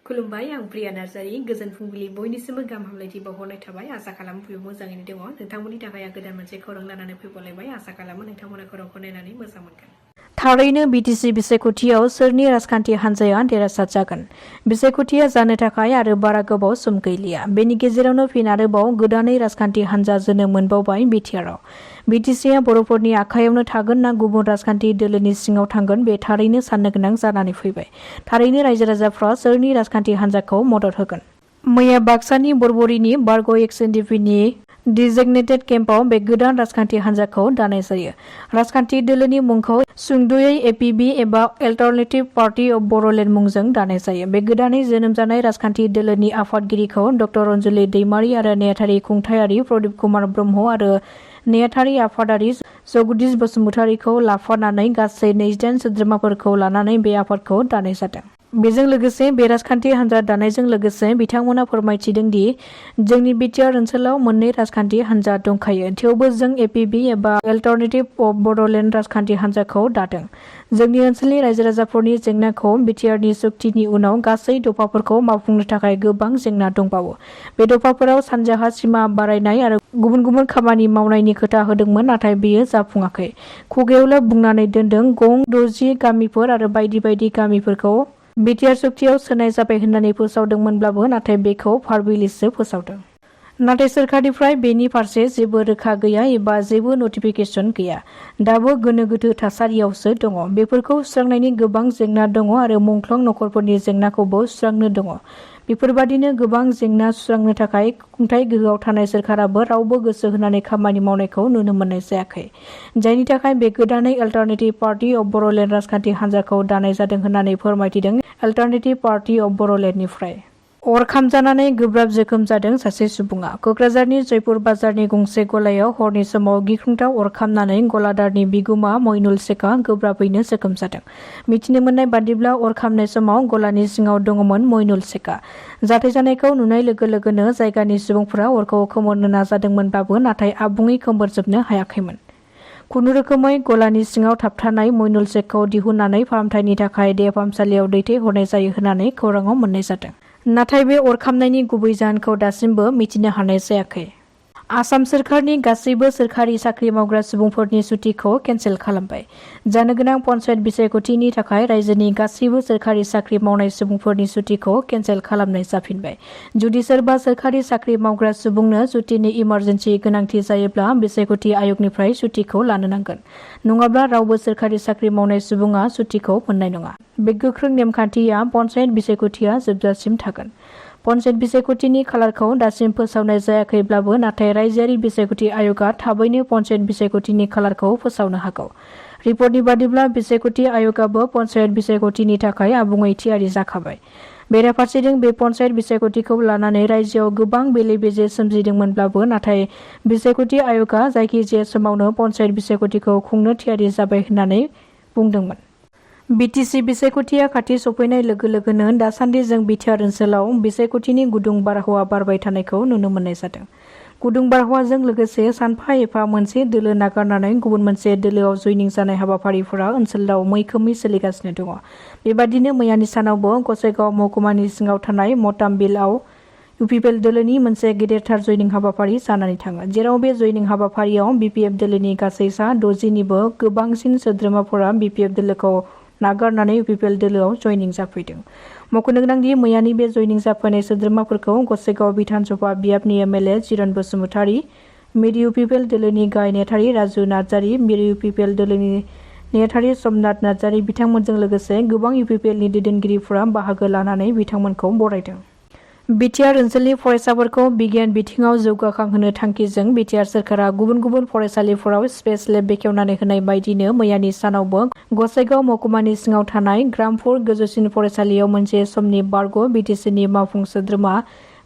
खुलुमबाय आं प्रिया नार्जारी गोजोन फुंबिलि बयनिसिमबो गाहाम हामलायथि बावहरनाय थाबाय आसा खालामो बयबो मोजाङैनो दङ नोंथांमोननि थाखाय आं गोदान मोनसे खौरां लानानै फैबावलायबाय आसा खालामो नोंथांमोना खौरांखौ नायनानै मोजां मोनगोन। थारैनो बिटिसि बिसायख'थियाव सोरनि राजखान्थि हान्जाया देरहासार जागोन बिसायख'थिया जानो थाखाय आरो बारा गोबाव सम गैलिया बेनि गेजेरावनो फिन आरोबाव गोदानै राजखान्थि हान्जा जोनोम मोनबावबाय बिटिआरआव बिटिसिआ बर'फोरनि आखायावनो थागोन ना गुबुन राजखान्थि दोलोनि सिङाव थांगोन बे थारैनो साननो गोनां जानानै फैबाय। थारैनो रायजो राजाफ्रा सोरनि राजखान्थि हान्जाखौ मदद होगोन। मैया बाक्सानि बरबरिनि बारग' एक्स एनडिपिनि डिजिगनेटेड केम्पआव बे गोदान राजखान्थि हान्जाखौ दानाय जायो। राजखान्थि दोलोनि मुंखौ सुंद'यै एपिबि एबा अल्टारनेटिभ पार्टी अफ बड'लेण्ड मुंजों दानाय जायो। बे गोदानै जोनोम जानाय राजखान्थि दोलोनि आफादगिरिखौ डक्टर अनजलि दैमारि आरो नेहाथारि खुंथायारि प्रदीप कुमार ब्रह्म आरो नेहाथारि आफादारि जगदीश बसुमतारीखौ लाफानानै गासै 28 सोद्रोमाफोरखौ लानानै बे आफादखौ दानाय जादों। बेजों लोगोसे बे राजखान्थि हान्जा दानायजों लोगोसे बिथांमोना फोरमायथिदों दि जोंनि बिटिआर ओनसोलाव मोननै राजखान्थि हान्जा दंखायो थेवबो जों एपिबि एबा अल्टारनेटिभ अफ बड'लेण्ड राजखान्थि हान्जाखौ दादों। जोंनि ओनसोलनि रायजो राजाफोरनि जेंनाखौ बिटिआरनि सुक्तिनि उनाव गासै दफाफोरखौ मावफुंनो थाखाय गोबां जेंना दंबावो। बे दफाफोराव सानजाहा सिमा बारायनाय आरो गुबुन गुबुन खामानि मावनायनि खोथा होदोंमोन नाथाय बेयो जाफुङाखै। खुगायावल' बुंनानै दोनदों गं 60 गामिफोर आरो बायदि बायदि गामिफोरखौ बिटिआर सुक्तियाव सोनाय जाबाय होननानै फोसावदोंमोनब्लाबो नाथाय बेखौ फारबिलिसो फोसावदों। नाथाय सोरखारनिफ्राय बेनि फारसे जेबो रोखा गैया एबा जेबो नटिफिकेसन गैया। दाबो गोनो गोथो थासारियावसो दङ। बेफोरखौ सुस्रांनायनि गोबां जेंना दङ आरो मुंख्लं नखरफोरनि जेंनाखौबो सुस्रांनो दङ। बेफोरबादिनो गोबां जेंना सुस्रांनो थाखाय खुंथाय गोहोआव थानाय सोरखाराबो रावबो गोसो होनानै खामानि मावनायखौ नुनो मोननाय जायाखै। जायनि थाखाय बे गोदानै अल्टारनेटिभ पार्टी अफ बड'लेण्ड राजखान्थि हान्जाखौ दानाय जादों होननानै फोरमायथिदों अल्टारनेटिभ पार्टी अफ बड'लेण्डनिफ्राय। अर खामजानानै गोब्राब जोखोम जादों सासे सुबुङा। क'क्राझारनि जयपुर बाजारनि गंसे गलायाव हरनि समाव गिख्रंथाव अर खामनानै गलादारनि बिगुमा मइनुल शेखआ गोब्राबैनो जोखोम जादों। मिथिनो मोननाय बादिब्ला अर खामनाय समाव गलानि सिङाव दङमोन मइनुल शेखआ। जाथाय जानायखौ नुनाय लोगो लोगोनो जायगानि सुबुंफोरा अरखौ खोमोरनो नाजादोंमोनब्लाबो नाथाय आबुङै खोमोरजोबनो हायाखैमोन। खुनुरोखोमै गलानि सिङाव थाबथानाय मइनुल शेखखौ दिहुननानै फाहामथायनि थाखाय देहा फाहामसालियाव दैथायहरनाय जायो होननानै खौराङाव मोननाय जादों। नाथाय बे अर खामनायनि गुबै जाहोनखौ दासिमबो मिथिनो हानाय जायाखै। आसाम सोरखारनि गासैबो सोरखारि साख्रि मावग्रा सुबुंफोरनि सुतिखौ केन्सेल खालामबाय। जानो गोनां पन्चायत बिसायख'थिनि थाखाय रायजोनि गासैबो सोरखारि साख्रि मावनाय सुबुंफोरनि सुतिखौ केन्सेल खालामनाय जाफिनबाय। जुदि सोरबा सोरखारि साख्रि मावग्रा सुबुंनो सुतिनि इमारजेन्सि गोनांथि जायोब्ला बिसायख'थि आयगनिफ्राय सुतिखौ लानो नांगोन। नङाब्ला रावबो सोरखारि साख्रि मावनाय सुबुङा सुतिखौ मोननाय नङा। बे गोख्रों नेमखान्थिया पन्चायत बिसायख'थिया जोबजासिम थागोन। पन्चायत बिसायख'थिनि खालारखौ दासिम फोसावनाय जायाखैब्लाबो नाथाय रायजोआरि बिसायख'थि आय'गआ थाबैनो पन्चायत बिसायख'थिनि खालारखौ फोसावनो हागौ। रिपर्टनि बादिब्ला बिसायख'थि आय'गआबो पन्चायत बिसायख'थिनि थाखाय आबुङै थियारि जाखाबाय। बेराफारसेथिं बे पन्चायत बिसायख'थिखौ लानानै रायजोआव गोबां बेले-बेजे सोमजिदोंमोनब्लाबो नाथाय बिसायख'थि आय'गआ जायखिजाया समावनो पन्चायत बिसायख'थिखौ खुंनो थियारि जाबाय होननानै बुंदोंमोन। बिटिसि बिसायख'थिया खाथि सफैनाय लोगो लोगोनो दासान्दि जों बिटिआर ओनसोलाव बिसायख'थिनि गुदुं बारहावा बारबाय थानायखौ नुनो मोननाय जादों। गुदुं बारहावाजों लोगोसे सानफा एफा मोनसे दोलो नागारनानै गुबुन मोनसे दोलोआव जयनिं जानाय हाबाफारिफोरा ओनसोलाव मैखोमै सोलिगासिनो दङ। बेबादिनो मैयानि सानावबो गसाइगाव महकुमानि सिङाव थानाय मतामबिलआव इउपिपिएल दोलोनि मोनसे गेदेरथार जयनिं हाबाफारि जानानै थाङो। जेराव बे जयनिं हाबाफारियाव बिपिएफ दोलोनि गासै सा 60निबो गोबांसिन सोद्रोमाफोरा बिपिएफ दोलोखौ नागारनानै इउपिपिएल दोलोआव जयनिं जाफैदों। मख'नो गोनांदि मैयानि बे जयनिं जाफैनाय सोद्रोमाफोरखौ गसाइगाव बिधान सभा बियाबनि एमएलए चिरन बसुमतारी, मिरु इउपिपिएल दोलोनि गाहाय नेहाथारि राजु नार्जारी, मिरु इउपिपिएल दोलोनि नेहाथारि समनाथ नार्जारी बिथांमोनजों लोगोसे गोबां इउपिपिएलनि दैदेनगिरिफोरा बाहागो लानानै बिथांमोनखौ बरायदों। बिटिआर ओनसोलनि फरायसाफोरखौ बिगियान बिथिङाव जौगाखांहोनो थांखिजों बिटिआर सोरखारा गुबुन गुबुन फरायसालिफोराव स्पेस लेब बेखेवनानै होनाय बायदिनो मैयानि सानावबो गसाइगाव महकुमानि सिङाव थानाय ग्रामपुर गोजौसिन फरायसालियाव मोनसे समनि बारग' बिटिसिनि मावफुं सोद्रोमा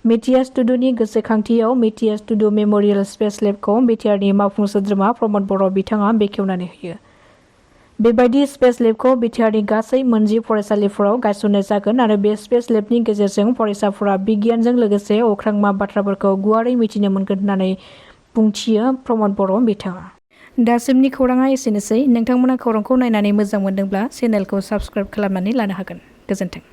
मेटियास टुडुनि गोसोखांथियाव मेटियास टुडु मेम'रियेल स्पेस लेबखौ बिटिआरनि मावफुं सोद्रोमा प्रमद बर' बिथाङा बेखेवनानै होयो। बेबायदि स्पेस लेबखौ बिटिआरनि गासै 40 फरायसालिफोराव गायसननाय जागोन आरो बे स्पेस लेबनि गेजेरजों फरायसाफोरा बिगियानजों लोगोसे अख्रांमा बाथ्राफोरखौ गुवारै मिथिनो मोनगोन होननानै बुंथियो प्रमद बर' बिथाङा। दासिमनि खौराङा एसेनोसै। नोंथांमोना खौरांखौ नायनानै मोजां मोनदोंब्ला चेनेलखौ साबस्क्राइब खालामनानै लानो हागोन। गोजोन्थों।